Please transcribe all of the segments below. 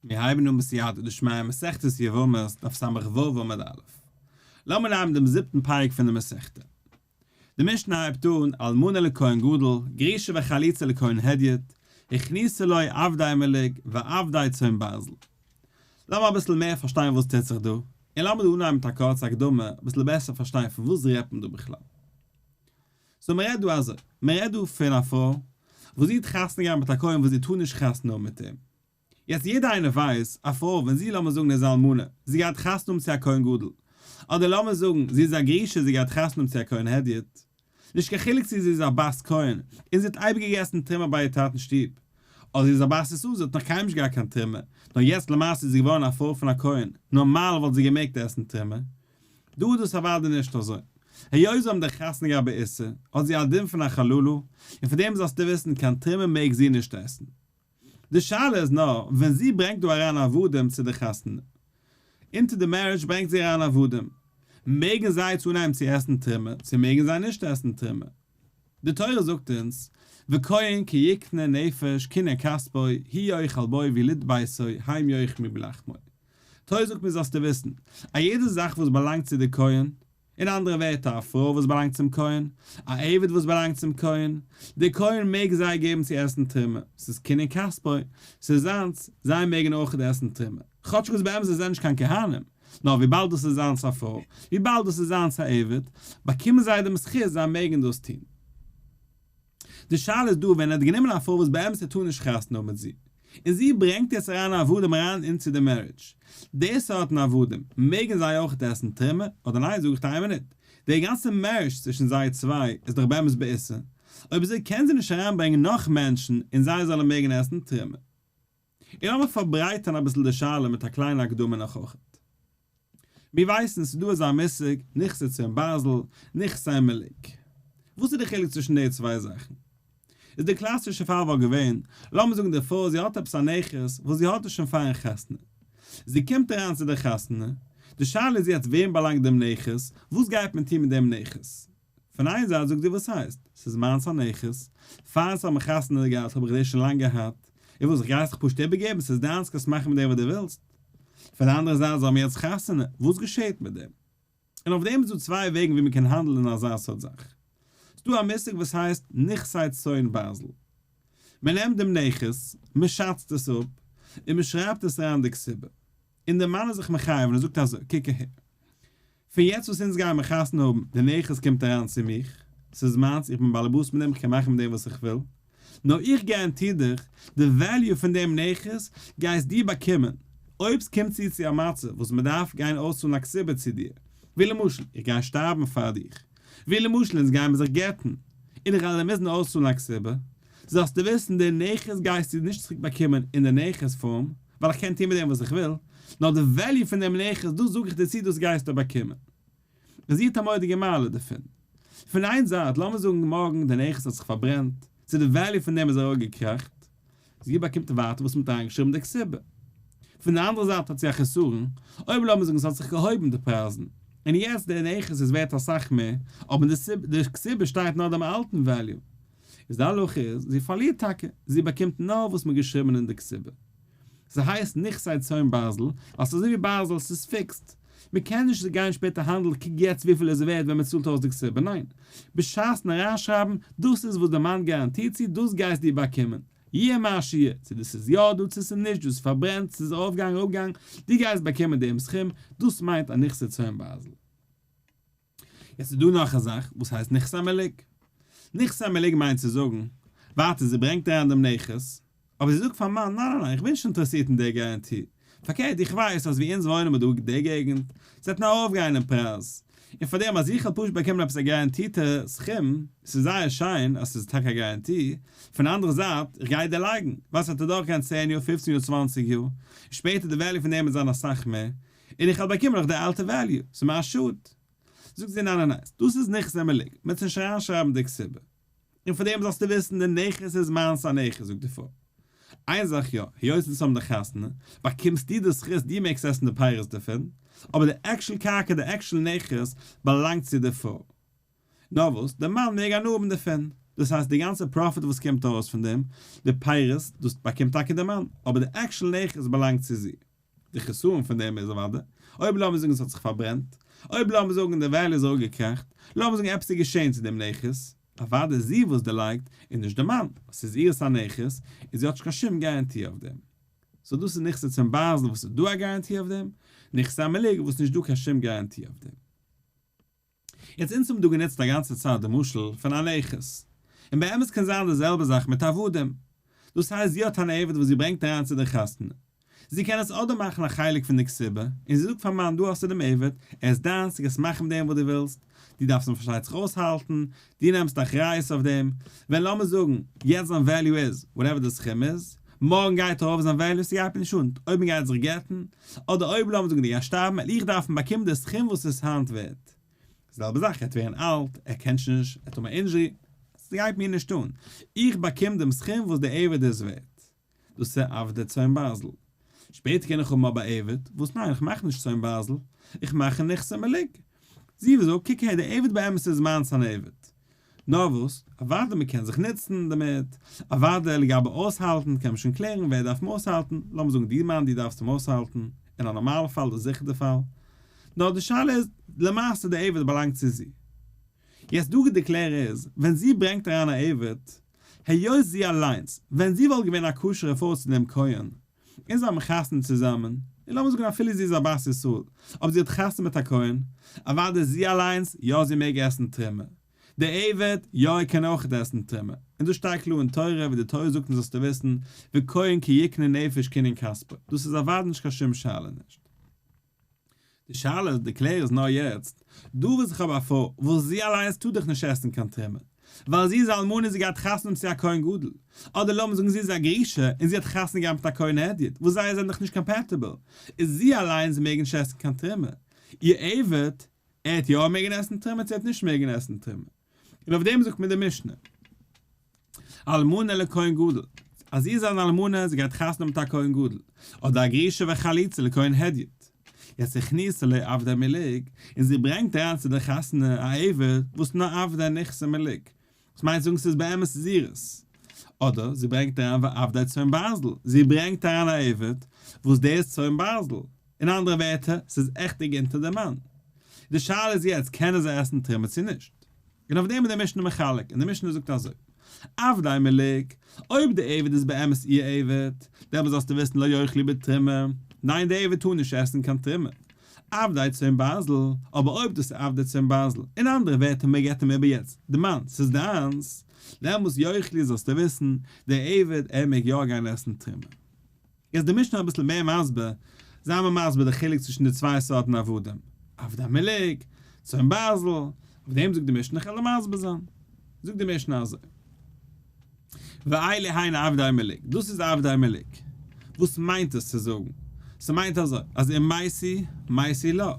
מיר הייבן אן בסייעתא דשמיא מסכת יבמות דף ס"ו עמוד א'. לאמיר נעמען דעם זיבטן פרק פון די מסכתא. די משנה הייבט אן, אלמנה לכהן גדול, גרושה וחלוצה לכהן הדיוט, הכניסה לו עבדי מלוג ועבדי צאן ברזל. לאמיר אביסל מער פארשטיין וואס טוט זיך דא, און לאמיר דא אנהייבן מיט א קורצע הקדמה אביסל בעסער פארשטיין פון וואס רעדט מען דא בכלל. so מען רעדט דא אזוי, מען רעדט דא פון א פרוי וואס זי האט חתונה געהאט מיט א כהן וואס זי טאר נישט חתונה האבן מיט אים. יעצט יעדער איינער ווייסט, א פרוי ווען זי לאמיר זאגן איז א אלמנה, זי גייט חתונה האבן צו א כהן גדול, אדער לאמיר זאגן זי איז א גרושה זי גייט חתונה האבן צו א כהן הדיוט, נישט קיין חילוק צו זי איז א בת כהן און זי האט אייביג געגעסן תרומה ביי איר טאטן שטוב, אדער זי איז א בת ישראל זי האט נאך קיינמאל נישט געהאט קיין תרומה, נאר יעצט למעשה איז זי געווארן א פרוי פון א כהן, נארמאל וואלט זי געמעגט עסן תרומה. דא איז דאס אוודאי נישט אזוי. היות זיי האבן די חתונה געהאט באיסור, האט זי א דין פון א חללה, און פון דעם זאלסטו וויסן קיין תרומה מעג זי נישט עסן. די שאלה איז נאר ווען זי ברענגט דא אריין עבדים צו די חתונה. אונטער די marriage ברענגט זי אריין עבדים. מעגן זיי צו אנהייבן צו עסן תרומה, צו מעגן זיי נישט עסן תרומה? די תורה זאגט אונז, וכהן כי יקנה נפש קנין כספו, הוא יאכל בו ויליד ביתו, הם יאכלו מלחמו. תורה זאגט מיר זאלסטו וויסן, א יעדע זאך וואס באלאנגט צו די כהן, אין אנדערע ווערטער א פרוי וואס באלאנגט צום כהן, א עבד וואס באלאנגט צום כהן, דער כהן מעג זיי געבן צו עסן תרומה, ס'איז קנין כספו, ס'איז זיינס, זיי מעגן אויך עסן תרומה, כאטש וואס באמת זיי זענען נישט קיין כהנים, נאר וויבאלד דאס איז זיינס א פרוי, וויבאלד דאס איז זיינס א עבד, באקומען זיי דעם זכות זיי מעגן דאס טון. די שאלה איז דא ווען ער האט גענומען א פרוי וואס באמת ער טאר נישט חתונה האבן מיט זי, און זי ברענגט יעצט אריין עבדים אריין into די marriage, די סארטן עבדים, מעגן זיי אויך עסן תרומה, אדער ניין זאג איך דיר איין מינוט, די גאנצע marriage צווישן זיי צוויי איז דאך באמת באיסור, אויב אזוי קען זי נישט אריינברענגען נאך מענטשן און זיי זאלן מעגן עסן תרומה. און לאמיר פארברייטערן אביסל די שאלה מיט א קליינע הקדמה נאך אויכעט. מיר ווייסן ס'איז דא אזא מושג נכסי צאן ברזל, נכסי מלוג. וואס איז די חילוק צווישן די צוויי זאכן? איז די קלאסישע פאל וואלט געווען, לאמיר זאגן די פרוי זי האט עפעס א נכס וואס זי האט עס שוין פארן חתונה. זי קומט אריין צו די חתונה, די שאלה איז יעצט וועם באלאנגט דעם נכס, וואס גייט מען טון מיט דעם נכס? פון איין זייט זאגט זי וואס הייסט? ס'איז מיינס א נכס, פאר אונז האבן חתונה געהאט האב איך דאס שוין לאנג געהאט, און וואס איך גיי עס דיך פשוט איבערגעבן, ס'איז דיינס קענסט מאכן מיט דעם וואס דו ווילסט. פון די אנדערע זייט זיי האבן יעצט חתונה, וואס געשעהט מיט דעם? און אויף דעם איז דא צוויי וועגן ווי מ'קען האנדלן אין אזא סארט זאך. ס'דא א מושג וואס הייסט נכסי צאן ברזל. מ'נעמט דעם נכס, מ'שאצט עס אפ, און מ'שרייבט עס אריין אין די כתובה. און דער מאן איז זיך מחייב און ער זאגט אזוי, קוק אהער, פון יעצט וואס אונז גייען מיר חתונה האבן, די נכס קומט אריין צו מיך, ס'איז מיינס, איך בין באלעבאס מיט דעם, איך קען מאכן מיט דעם וואס איך וויל, נאר איך גאראנטיר דיך, די value פון דעם נכס גייסט דו באקומען, אויב ס'קומט צו צו א מצב וואס מ'דארף גיין אויסצאלן א כתובה צו דיר, ווי למשל, איך גיי שטארבן פאר דיך, ווי למשל אונז גייען מיר זיך גט'ן, און איך וועל דיר מוזן אויסצאלן א כתובה, זאלסטו וויסן די נכס גייסטו נישט צוריק באקומען אין די נכס פארם, ווייל איך קען טון מיט דעם וואס איך וויל, נאר די value פון דעם נכס, דאס זאג איך דיר צו דאס גייסטו באקומען. און זי האט א מורא'דיגע מעלה דערפון. פון איין זייט, לאמיר זאגן מארגן די נכס האט זיך פארברענט, צו די value פון דעם איז אראפגעקראכט, זי באקומט ווייטער וואס מ'האט אריינגעשריבן די כתובה. פון די אנדערע זייט האט זי א חסרון, אויב לאמיר זאגן ס'האט זיך געהויבן די פרייזן, און יעצט די נכס איז ווערט אסאך מער, אבער אין די כתובה שטייט נאר דעם אלטן value, איז די הלכה איז, זי פארלירט טאקע, זי באקומט נאר וואס מ'האט געשריבן אין די כתובה. ס'הייסט נכסי צאן ברזל, ווייל ס'איז אזוי ווי ברזל, ס'איז fixed. מ'קען נישט גיין שפעטער האנדלן קוק יעצט וויפיל איז ווערט ווען מ'צאלט אויס די כתובה, ניין. בשעת'ן אריינשרייבן, דאס איז וואס די מאן גאראנטירט צו, דאס גייסט דו באקומען. יהיה מה שיהיה, צו דאס איז יא דא צו ס'איז נישט דא, ס'איז פארברענט, ס'איז ארויפגעגאנגען אראפגעגאנגען, דו גייסט באקומען דעם סכום, דאס מיינט א נכסי צאן ברזל. יעצט איז דא נאך א זאך וואס הייסט נכסי מלוג. נכסי מלוג מיינט צו זאגן, ווייטער זי ברענגט אריין דעם נכס, אבער זי זאגט פארן מאן, ניין ניין ניין איך בין נישט אינטערעסירט אין די גאראנטי, פארקערט איך ווייס אז ווי אונז וואוינען מיר דא די געגנט, ס'וועט נאר ארויפגיין אין פרייז, און פארדעם אז איך וועל פשוט באקומען עפעס א גאראנטירטע סכום, ס'איז זייער שיין אז ס'איז טאקע א גאראנטי, פון די אנדערע זייט איך גיי דערלייגן, ווייל ס'וועט אדורכגיין 10 יאר, 15 יאר, 20 יאר, און שפעטער די value פון דעם וועט זיין אסאך מער, און איך וועל באקומען נאך די אלטע value, ס'איז מיר א שאד. זאגט זי ניין ניין ניין, דאס איז נכסי מלוג, מ'וועט נישט אריינשרייבן די כתובה. און פאר דעם זאלסטו וויסן די נכס איז מיינס א נכס, זאגט די פרוי. איין זאך יא, היות אונז האבן די חתונה, באקומסטו די זכות דו מעגסט עסן די פירות דערפון, אבער די actual קרקע די actual נכס באלאנגט צו די פרוי. נאר וואס, דער מאן מעג הנאה האבן דערפון. דאס הייסט די גאנצע profit וואס קומט ארויס פון דעם, די פירות, דאס באקומט טאקע די מאן, אבער די actual נכס באלאנגט צו זי. די חסרון פון דעם איז אוודאי, אויב לאמיר זאגן עס האט זיך פארברענט, אויב לאמיר זאגן די value איז אראפגעקראכט, לאמיר זאגן עפעס איז געשען צו דעם נכס, אוודאי זי וואס דערלייגט, און נישט די מאן, ס'איז אירס א נכס, און זי האט נישט קיין שום guarantee אויף דעם. so דאס איז נכסי צאן ברזל וואס איז דא א guarantee אויף דעם, נכסי המלוג וואס נישט דא קיין שום guarantee אויף דעם. יעצט אונז האבן דא גענוצט א גאנצע צייט די משל פון א נכס, און באמת קען זיין די זעלבע זאך מיט עבדים, דאס הייסט זי האט אן עבד וואס זי ברענגט אריין צו די חתונה, זי קען עס אדער מאכן א חלק פון די כתובה, און זי זאגט פארן מאן דא האסטו דעם עבד, ער איז דיינס, דו קענסט מאכן מיט דעם וואס דו ווילסט, דו דארפסט אים פארשטייט זיך אויסהאלטן, דו נעמסט אחריות אויף דעם, ווען לאמיר זאגן יעצט זיין value איז whatever די סכום איז, מארגן גייט ארויף זיין value, ס'גייט מיר נישט אן אויב מ'גייט זיך גט'ן, אדער אויב לאמיר זאגן דו גייסט שטארבן וועל איך דארפן באקומען די סכום וואס איז היינט ווערט. די זעלבע זאך, ער וועט ווערן אלט, ער קען שוין נישט, ער וועט האבן א injury, ס'גייט מיר נישט אן, איך באקום דעם סכום וואס די עבד איז ווערט. דאס איז עבדי צאן ברזל. שפעטער קען איך האבן אבער עבד, וואס ניין איך מאך נישט צאן ברזל, איך מאך נכסי מלוג. זי זאגט, קוק אהער דער עבד באמת איז מיינס אן עבד. נאר וואס, אוודאי מען קען זיך נוצן דערמיט, אוודאי לגבי אויסהאלטן קען מען שוין קלערן ווער דארף אים אויסהאלטן, לאמיר זאגן דו מאן דו דארפסט אים אויסהאלטן, אין א נארמאלע פאל דאס איז זיכער די פאל. נאר די שאלה איז, למעשה די עבד באלאנגט צו זי. יעצט דא די קלער איז, ווען זי ברענגט אריין א עבד, היות זי אליינס, ווען זי וואלט געווען א כשר'ע פרוי צו דעם כהן, און זיי האבן חתונה צוזאמען, און לאמיר זאגן אפילו זי איז א בת ישראל, אבער זי האט חתונה מיט א כהן, אוודאי זי אליינס, יא זי מעג עסן תרומה. דער עבד, יא ער קען אויכעט עסן תרומה. און דאס שטייט קלאר אין תורה, ווי די תורה זאגט אונז זאלסטו וויסן, וכהן כי יקנה נפש קנין כספו. דאס איז אוודאי נישט קיין שום שאלה נישט. די שאלה איז, די קלער איז נאר יעצט, דא וואס איך האב א פרוי וואס זי אליינס טאר דאך נישט עסן קיין תרומה, ווייל זי איז א אלמנה און זי גייט חתונה האבן צו א כהן גדול, אדער לאמיר זאגן זי איז א גרושה און זי האט חתונה געהאט מיט א כהן הדיוט, וואס זיי זענען דאך נישט compatible, איז זי אליינס מעג נישט עסן קיין תרומה, איר עבד, ער האט יא מעגן עסן תרומה צו ער האט נישט מעגן עסן תרומה? און אויף דעם זאגט מיר די משנה, אלמנה לכהן גדול, אז זי איז אן אלמנה, זי גייט חתונה מיט א כהן גדול, אדער א גרושה וחלוצה לכהן הדיוט, יעצט הכניסה לו עבדי מלוג, און זי ברענגט אריין צו די חתונה א עבד וואס נאר עבדי נכסי מלוג, וואס מיינט זאגן ס'איז באמת זירעס, אדער זי ברענגט אריין ועבדי צאן ברזל, זי ברענגט אריין א עבד וואס דער איז צאן ברזל, אין אנדערע ווערטער, ס'איז עכטיג אונטער די מאן. די שאלה איז יעצט קענען זיי עסן תרומה צו נישט? און אויף דעם איז די משנה מחלק, און די משנה זאגט אזוי, עבדי מלוג, אויב די עבד איז באמת איר עבד, דעמאלט זאלסטו וויסן לא יאכלו בתרומה, ניין די עבד טאר נישט עסן קיין תרומה, עבדי צאן ברזל, אבער אויב דאס איז עבדי צאן ברזל, אין אנדערע ווערטער מען געבט אים איבער יעצט די מאן, ס'איז דיינס, דעמאלטס יאכלו זאלסטו וויסן, דער עבד ער מעג יא גיין עסן תרומה. איז די משנה אביסל מער מסביר, זיי מיר מסביר די חילוק צווישן די צוויי סארטן עבדים, עבדי מלוג, צאן ברזל, אויף דעם זאגט די משנה איך וועל דיר מסביר זיין, זאגט די משנה אזוי, ואלו הן עבדי מלוג, דאס איז עבדי מלוג, וואס מיינט עס צו זאגן? ס'מיינט אזוי, אז אם מתו, מתו לה,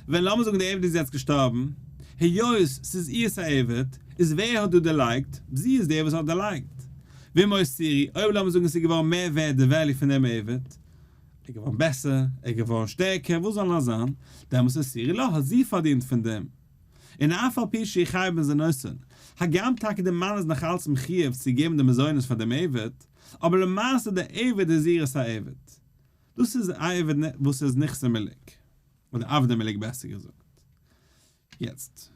ווען לאמיר זאגן די עבד איז יעצט געשטארבן, היות ס'איז איר'ס א עבד, איז ווער האט דא דערלייגט? זי איז דער וואס האט דערלייגט. ואם הותירו, אויב לאמיר זאגן עס איז געווארן מער ווערד די value פון דעם עבד, ער איז געווארן בעסער, ער איז געווארן שטערקער, וואס זאל נאר זיין, דעמאלס הותירו לה, האט זי פארדינט פון דעם. און אף על פי שהוא חייב במזונותן, הגם טאקע דער מאן איז נאך אלץ מחויב צו געבן די מזונות פאר דעם עבד, אבער למעשה דער עבד איז איר'ס א עבד. דאס איז א עבד וואס איז נכסי מלוג, אדער עבדי מלוג בעסער געזאגט. יעצט,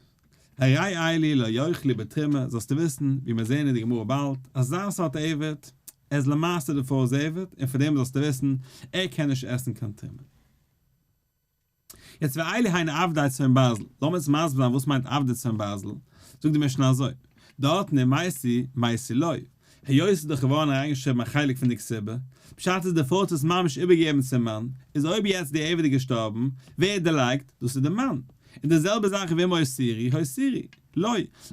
הרי אלו לא יאכלו בתרומה, זאלסטו וויסן, ווי מיר זעען אין די גמרא באלד, אזא סארט עבד, ער איז למעשה די פרוי'ס עבד, און פאר דעם זאלסטו וויסן, ער קען נישט עסן קיין תרומה. יעצט ואלו הן עבדי צאן ברזל, לאמיר אונז מסביר זיין וואס מיינט עבדי צאן ברזל, זאגט די משנה אזוי, דארטן אם מתו, מתו לו, היות ס'איז דאך געווארן אריינגעשריבן א חלק פון די כתובה, פשט איז די פרוי האט עס ממש איבערגעגעבן צום מאן, איז אויב יעצט די עבד איז געשטארבן, ווער דערלייגט? דאס איז די מאן. און די זעלבע זאך ואם הותירו, הותירו לו,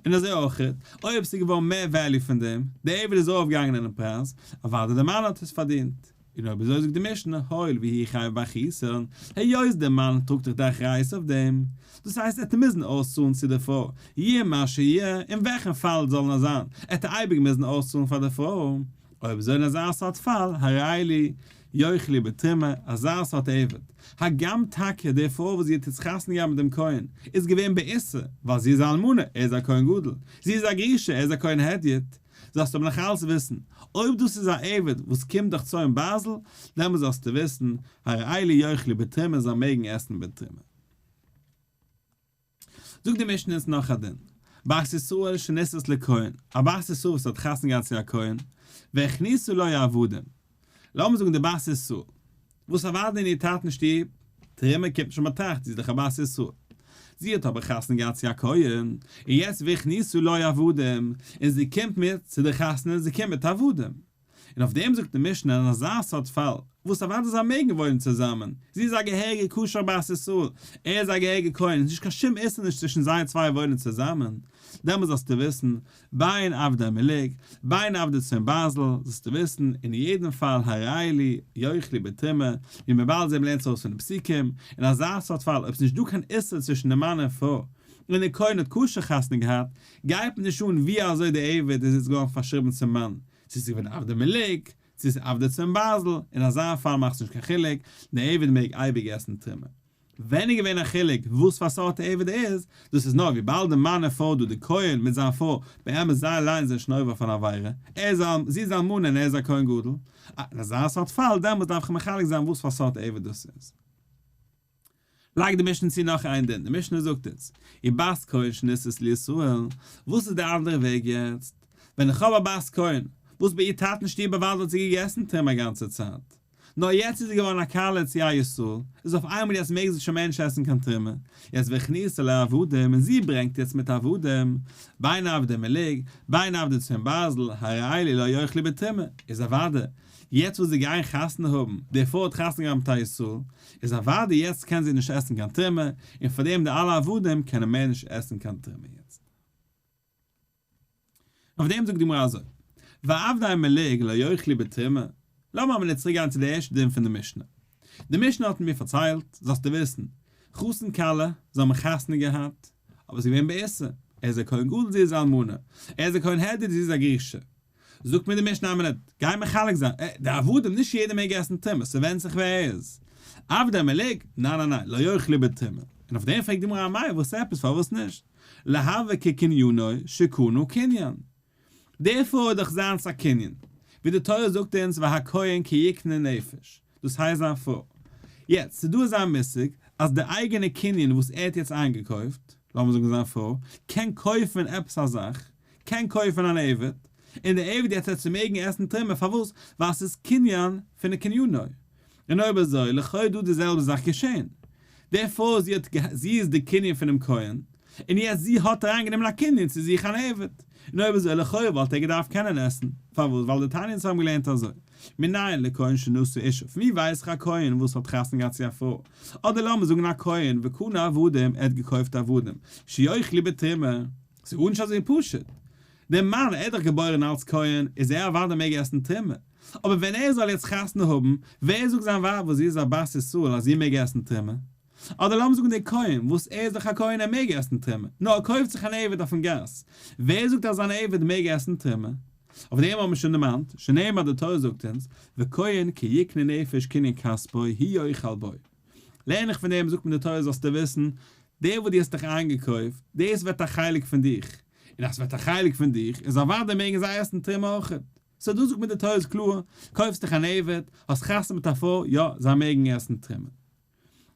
און אזוי אויך, אויב ס'איז געווארן מער value פון דעם, די עבד איז ארויפגעגאנגען אינעם פרייז, אוודאי די מאן האט עס פארדינט. און אויב אזוי זאגט די משנה, הואיל והוא חייב באחריותן, היות דער מאן טראגט דאך די אחריות אויף דעם, דאס הייסט ער וועט מוזן אויסצאלן צו די פרוי, יהיה מה שיהיה, אין וועלכן פאל זאל נאר זיין, ער וועט אייביג מוזן אויסצאלן פאר די פרוי, אויב אזוי אין אזא סארט פאל, הרי אלו. יאכלו בתרומה, אזא סארט עבד, הגם טאקע די פרוי וואס זי האט יעצט חתונה געהאט מיט דעם כהן איז געווען באיסור, ווייל זי איז א אלמנה, ער איז א כהן גדול, זי איז א גרושה, ער איז א כהן הדיוט, זאלסטו אבער נאך אלץ וויסן, אויב דאס איז א עבד וואס קומט דורך צאן ברזל, דעמאלט זאלסטו וויסן, הרי אלו יאכלו בתרומה זיי מעגן עסן בתרומה. זאגט די משנה אונז נאך א דין, בת ישראל שנישאת לכהן, א בת ישראל וואס האט חתונה געהאט צו א כהן, והכניסה לו עבדים, לאמיר זאגן די בת ישראל, וואס אוודאי אין איר טאטנ'ס שטוב, תרומה קומט נישט אין באטראכט, זי איז דאך א בת ישראל. זי האט אבער חתונה געהאט צו א כהן, און יעצט והכניסה לו עבדים, און זי קומט מיט צו די חתונה, זי קומט מיט עבדים. און אויף דעם זאגט די משנה אין אזא סארט פאל, וואס אוודאי זיי מעגן וואוינען צוזאמען, זי איז א געהעריגע כשר'ע בת ישראל, ער איז א געהעריגע כהן, איז נישט קיין שום איסור נישט צווישן זיי צוויי וואוינען צוזאמען, דעמאלס זאלסטו וויסן, בין עבדי מלוג, בין עבדי צאן ברזל, זאלסטו וויסן, אין יעדן פאל הרי אלו יאכלו בתרומה, ווי מיר באלד זעהן מ'לערנט עס אויס פון די פסוקים, אין אזא סארט פאל אויב ס'נישט דא קיין איסור צווישן די מאן און פרוי, און די כהן האט כשר חתונה געהאט, גייט מיר נישט אן ווי אזוי די עבד איז איצט געווארן פארשריבן צום מאן, צו ס'איז געווען עבדי מלוג, צו ס'איז עבדי צאן ברזל, אין אזא פאל מאכט עס נישט קיין חילוק, די עבד מעג אייביג עסן תרומה. ווען איז געווען א חילוק וואס פאר סארט עבד ער איז, דאס איז נאר וויבאלד די מאן און פרוי דא די כהן מיט זיין פרוי באמת זיי אליינס זענען שוין עובר אויף אן עבירה, ער איז א זי איז א אלמנה און ער איז א כהן גדול, אה, אין אזא סארט פאל דעמאלטס דארף איך מחלק זיין וואס פאר סארט עבד דאס איז. לייגט די משנה צו נאך איין דין, די משנה זאגט אונז, ובת כהן שנישאת לישראל, וואס איז די אנדערע וועג יעצט? ווען איך האב א בת כהן, וואס ביי איר טאטנ'ס שטוב אוודאי האט זי געגעסן תרומה א גאנצע צייט, נאר יעצט איז זי געווארן א כלה צו א ישראל, איז אויף איינמאל יעצט מעג זי שוין מער נישט עסן קיין תרומה, יעצט והכניסה לו עבדים, און זי ברענגט יעצט מיט עבדים, בין עבדי מלוג, בין עבדי צאן ברזל, הרי אלו לא יאכלו בתרומה, איז אוודאי, יעצט וואס זיי גייען חתונה האבן, די פרוי האט חתונה געהאט מיט א ישראל, איז אוודאי יעצט קען זי נישט עסן קיין תרומה, און פארדעם די אלע עבדים קענען מער נישט עסן קיין תרומה יעצט. אויף דעם זאגט די גמרא אזוי, ועבדי מלוג לא יאכלו בתרומה, לאמיר א מינוט צוריק גיין צו די ערשטע דין פון די משנה. די משנה האט מיר פארציילט, זאלסטו וויסן, חתן כלה, זיי האבן חתונה געהאט, אבער עס איז געווען באיסור, ער איז א כהן גדול זי איז אלמנה, ער איז א כהן הדיוט זי איז א גרושה. זאגט מיר די משנה א מינוט, גיי מחלק זיין, אה, די עבדים, נישט יעדער מעג עסן תרומה, ס'ווענדט זיך ווער ער איז. עבדי מלוג, ניין ניין ניין, לא יאכלו בתרומה. און אויף דעם פרעגט די גמרא אמאי, וואס עפעס, פארוואס נישט? להוי כקנינו שקנה קניין. די פרוי איז דאך זיינס א קנין, ווי די תורה זאגט אונז והכהן כי יקנה נפש, דאס הייסט זיין פרוי. יעצט, ס'איז דא אזא מושג אז די אייגענע קנין וואס ער האט יעצט איינגעקויפט, לאמיר זאגן זיין פרוי, קען קויפן עפעס א זאך, קען קויפן אן עבד, און די עבד יעצט וועט צו מעגן עסן תרומה, פארוואס? ווייל ס'איז קנין פון די קנינו. און אויב אזוי, לכאו' דא די זעלבע זאך געשען. די פרוי זי האט זי איז די קנין פונעם כהן, און יעצט זי האט אריין גענומען א קנין צו זיך אן עבד. און אויב אזוי לכאו' וואלט ער געדארפט קענען עסן. פארוואס? ווייל די תנא אונז האבן געלערנט אזוי. מנין לכהן שנשא אישה, פון ווי ווייס איך א כהן וואס האט חתונה געהאט צו א פרוי? אדער לאמיר זאגן א כהן וקנה עבדים, ער האט געקויפט עבדים, שיאכלו בתרומה. ס'איז גארנישט אזוי פשוט. דער מאן, ער איז דאך געבוירן אלס כהן, איז ער אוודאי מעג עסן תרומה. אבער ווען ער זאל יעצט חתונה האבן, ווער זאגט זיין ווייב וואס זי איז א בת ישראל אז זי מעג עסן תרומה? אדער לאמיר זאגן דער כהן, וואס ער איז דאך א כהן ער מעג עסן תרומה, נאר ער קויפט זיך אן עבד אויפן גאס, ווער זאגט אז זיין עבד מעג עסן תרומה? אויף דעם האבן מיר שוין דערמאנט, שנאמר די תורה זאגט אונז, וכהן כי יקנה נפש קנין כספו הוא יאכל בו. לערן איך פון דעם, זאגט מיר די תורה זאלסטו וויסן, דער וואס דו האסט דיך איינגעקויפט, דאס ווערט א חלק פון דיך, און אז ס'ווערט א חלק פון דיך, איז אוודאי מעגן זיי עסן תרומה אויכעט. סאו דא זאגט מיר די תורה איז קלאר, קויפסט דיך אן עבד, האסט חתונה מיט א פרוי, יא, זיי מעגן עסן תרומה.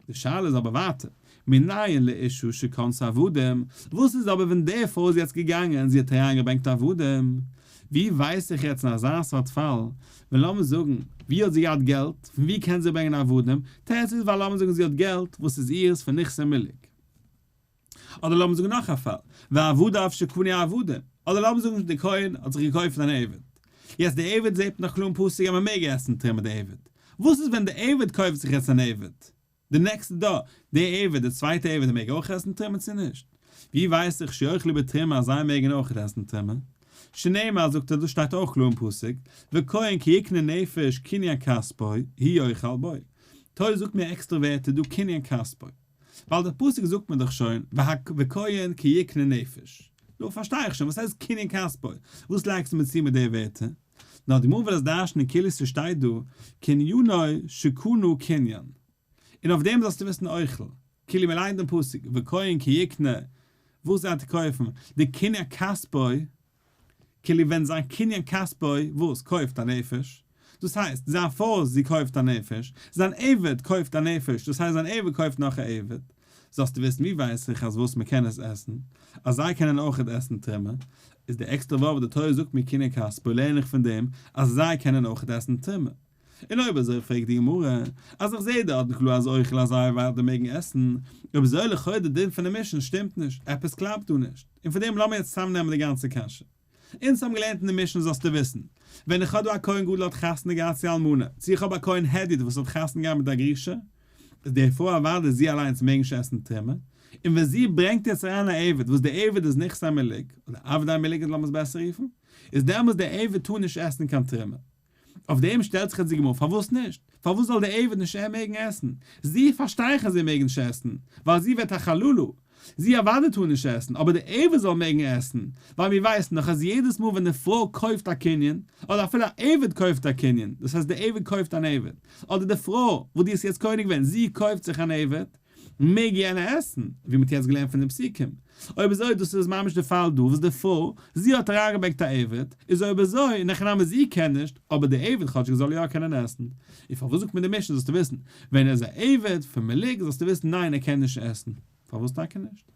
די שאלה איז אבער ווייטער, מנין לאשה שקנתה עבדים, וואס איז אבער ווען די פרוי איז יעצט געגאנגען און זי האט אריינגעברענגט עבדים, ווי ווייס איך יעצט אין אזא סארט פאל, ווען לאמיר זאגן, ווי האט זי געהאט געלט, פון ווי קען זי ברענגען עבדים, תירוץ איז ווייל לאמיר זאגן זי האט געלט וואס איז אירס פון נכסי מלוג. אדער לאמיר זאגן נאך א פאל, ועבדיו שקנו עבדים, אדער לאמיר זאגן די כהן האט זיך געקויפט אן עבד, יעצט די עבד זעט מען דאך קלאר אין פסוק אז מען מעג עסן תרומה די עבד, וואס איז ווען די עבד קויפט זיך יעצט אן עבד? די נעקסטע דור, די עבד, די צווייטע עבד מעג אויך עסן תרומה צו נישט? ווי ווייס איך שיאכלו בתרומה אז זיי מעגן אויך עסן תרומה? שנאמר זאגט ער דאס שטייט אויך קלאר אין פסוק, וכהן כי יקנה נפש קנין כספו הוא יאכל בו. תורה זאגט מיר עקסטערע ווערטער דא קנין כספו. ווייל די פסוק זאגט מיר דאך שוין וכהן כי יקנה נפש. נו פארשטיי איך שוין וואס הייסט קנין כספו? וואס לייגסטו מיר צו מיט די ווערטער? נאר די גמרא וויל עס דרש'נען כאילו ס'שטייט דא קנינו שקנה קנין, און אויף דעם זאלסטו וויסן אוכל, כאילו מ'ליינט דעם פסוק וכהן כי יקנה, וואס זאל ער קויפן, די קנין כספו, כאילו ווען זיין קנין כספו, וואס, קויפט א נפש, דאס הייסט, זיין פרוי זי קויפט א נפש, זיין עבד קויפט א נפש, דאס הייסט זיין עבד קויפט נאך א עבד, זאלסטו וויסן ווי ווייס איך אז וואס מ'קען עס עסן, אז זיי קענען אויכעט עסן תרומה, איז די עקסטערע ווארט וואס די תורה זאגט מיר קנין כספו לערן איך פון דעם אז זיי קענען אויכעט עסן תרומה. און אויב אזוי פרעגט די גמרא, אז איך זעה דארטן קלאר אז אוכל אז זיי ווייטער מעגן עסן, אויב אזוי לכאו' די דין פון די משנה שטימט נישט, עפעס קלאפט דא נישט, און פון דעם לאמיר יעצט צוזאמנעמען די גאנצע קשיא. אונז האבן געלערנט אין די משנה זאלסטו וויסן, ווען איך האב דא א כהן גדול האט חתונה געהאט צו אלמנה, צו איך האב א כהן הדיוט וואס האט חתונה געהאט מיט א גרושה, איז די פרוי אוודאי זי אליינס מעג נישט עסן תרומה, און ווען זי ברענגט יעצט אריין א עבד וואס די עבד איז נכסי מלוג, אדער עבדי מלוג לאמיר עס בעסער רופן, איז דעמאלס די עבד טאר נישט עסן קיין תרומה. אויף דעם שטעלט זיך יעצט די גמרא, פארוואס נישט? פארוואס זאל דער עבד נישט מעגן עסן? זי פארשטיי איך אז זי מעג נישט עסן, ווייל זי ווערט א חללה, זי אוודאי טאר נישט עסן, אבער דער עבד זאל מעגן עסן, ווייל מיר ווייסן דאך אז יעדעס מאל ווען די פרוי קויפט א קנין, אדער אפילו א עבד קויפט א קנין, דאס הייסט דער עבד קויפט אן עבד, אדער די פרוי וואס דו האסט יעצט קונה געווען, זי קויפט זיך אן עבד, מעג יענער עסן, ווי מ'האט יעצט געלערנט פון די פסוקים. אויב אזוי דאס איז ממש די פאל דא וואס די פרוי, זי האט אריינגעברענגט א עבד, איז אויב אזוי, אין הכי נמי זי קען נישט, אבער די עבד כאטשיג זאל יא קענען עסן. און פארוואס זאגט מיר די משנה זאלסטו וויסן, ווען ער איז א עבד פון מלוג זאלסטו וויסן ניין ער קען נישט עסן. פארוואס טאקע נישט?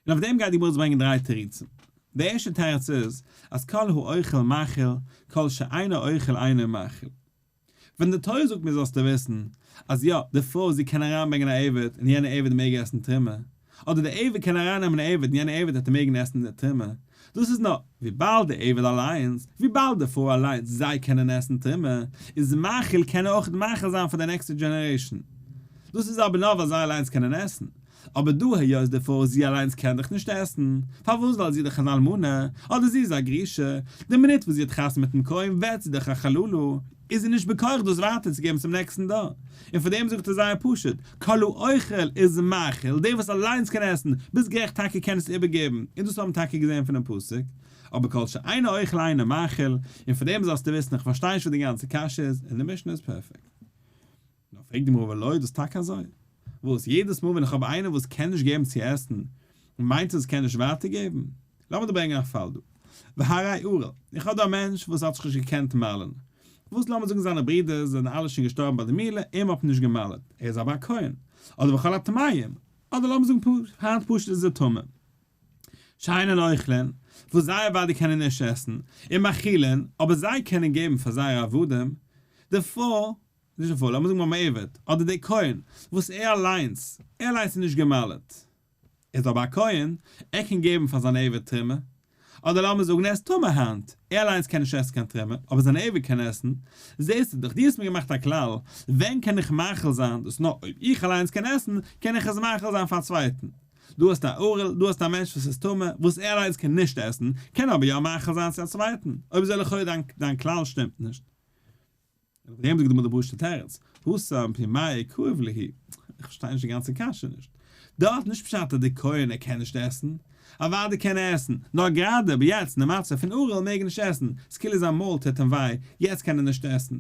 און אויף דעם גייט די גמרא ברענגען דריי תירוצים. די ערשטע תירוץ איז, אז כל האוכל מאכיל, כל שאינו אוכל אינו מאכיל. ווען די תורה זאגט מיר זאלסטו וויסן, אז יא, די פרוי זי קען אריינברענגען א עבד און יענער עבד מעג עסן תרומה, אדער די עבד קען ארייננעמען א עבד און יענער עבד וועט מעגן עסן די תרומה, דאס איז נאר וויבאלד די עבד אליינס, וויבאלד די פרוי אליינס, זיי קענען עסן תרומה, איז מאכיל קען ער אויך מאכיל זיין פאר די נעקסטע generation. דאס איז אבער נאר ווייל זיי אליינס קענען עסן. אבער דא היות די פרוי זי אליינס קען דאך נישט עסן, פארוואס ווייל זי איז דאך אן אלמנה, אדער זי איז א גרושה, די מינוט וואס זי האט חתונה מיטן כהן ווערט זי דאך א חללה, איז זי נישט בכח דאס ווייטער צו געבן צום נעקסטן דור, און פאר דעם זאגט ער זייער פשוט, כל האוכל איז מאכיל, דער וואס אליינס קען עסן, ביסט גערעכט טאקע קען עס איבערגעבן, און דאס האבן טאקע געזען פונעם פסוק, אבער כל שאינו אוכל אינו מאכיל, און פאר דעם זאלסטו וויסן איך פארשטיי נישט וואס די גאנצע קשיא איז, און די משנה איז פערפעקט. נאר פרעגט די גמרא ולא איז דאס טאקע אזוי? וואס יעדעס מאל ווען איך האב איינער וואס קען נישט געבן צו עסן מיינט עס קען נישט ווייטער געבן? לאמיר דא ברענגען א פאל דא. והרי ערל, איך האב דא א מענטש וואס האט זיך נישט געקענט מל'ן. וואס לאמיר זאגן זיינע ברידער זענען אלע שוין געשטארבן ביי די מילה, אים האט מען נישט גע'מל'ט, ער איז אבער א כהן. אדער וכל הטמאים, אדער לאמיר זאגן היינט פשוט איז ער טמא. שאינן אוכלין, וואס זיי אוודאי קענען נישט עסן, און מאכילין, אבער זיי קענען געבן פאר זייערע עבדים, די פרוי נישט די פרוי, לאמיר זאגן ביים עבד, אדער דער כהן, וואס ער אליינס, ער אליינס איז נישט גע'מל'ט, ער איז אבער א כהן, ער קען געבן פאר זיין עבד תרומה, אדער לאמיר זאגן ער איז טמא היינט, ער אליינס קען נישט עסן קיין תרומה, אבער זיין עבד קען עסן, זעסטו דאך, דו האסט מיר געמאכט א כלל, ווען קען איך מאכיל זיין, דאס נאר אויב איך אליינס קען עסן, קען איך עס מאכיל זיין פאר א צווייטן. דא האסטו א ערל, דא האסטו א מענטש וואס איז טמא, וואס ער אליינס קען נישט עסן, קען אבער יא מאכיל זיין צו א צווייטן, אויב אזוי לכאו' דיין כלל שטימט נישט. און אויף דעם זאגט די גמרא די פשוט'ע תירוץ, התם פומייהו כאיב להו, איך פארשטיי נישט די גאנצע קשיא נישט. דארט נישט פשט אז די כהן ער קען נישט עסן, אוודאי קען ער עסן, נאר גראדע אבער יעצט אין די מצב פון ערל מעג ער נישט עסן, ס'כאילו זיין מויל טוט אים וויי, יעצט קען ער נישט עסן.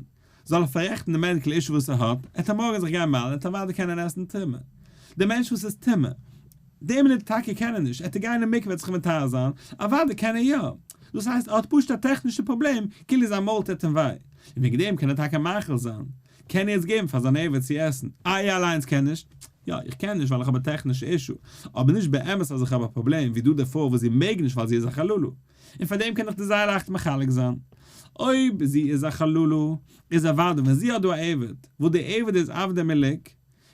זאל ער פאררעכטן די medical issue וואס ער האט, ער וועט מארגן זיך גיין מל'ן, ער וועט אוודאי קענען עסן תרומה. די מענטש וואס איז טמא, די מינוט טאקע קען ער נישט, ער וועט גיין אין מקווה וועט זיך מטהר זיין, אוודאי קען ער יא. דאס הייסט ער האט פשוט א טעכנישע פראבלעם, כאילו זיין מויל טוט אים וויי. און וועגן דעם קען ער טאקע מאכיל זיין. קען ער יעצט געבן פאר זיין עבד צו עסן. איי ער אליינס קען נישט? יא, איך קען נישט ווייל איך האב א טעכנישע issue. אבער נישט באמת אז איך האב א פראבלעם, ווי דא די פרוי וואס זי מעג נישט ווייל זי איז א חללה. און פאר דעם קען איך דיר זייער לייכט מחלק זיין. אויב זי איז א חללה, איז אוודאי ווען זי האט דא א עבד, וואס די עבד איז עבדי מלוג,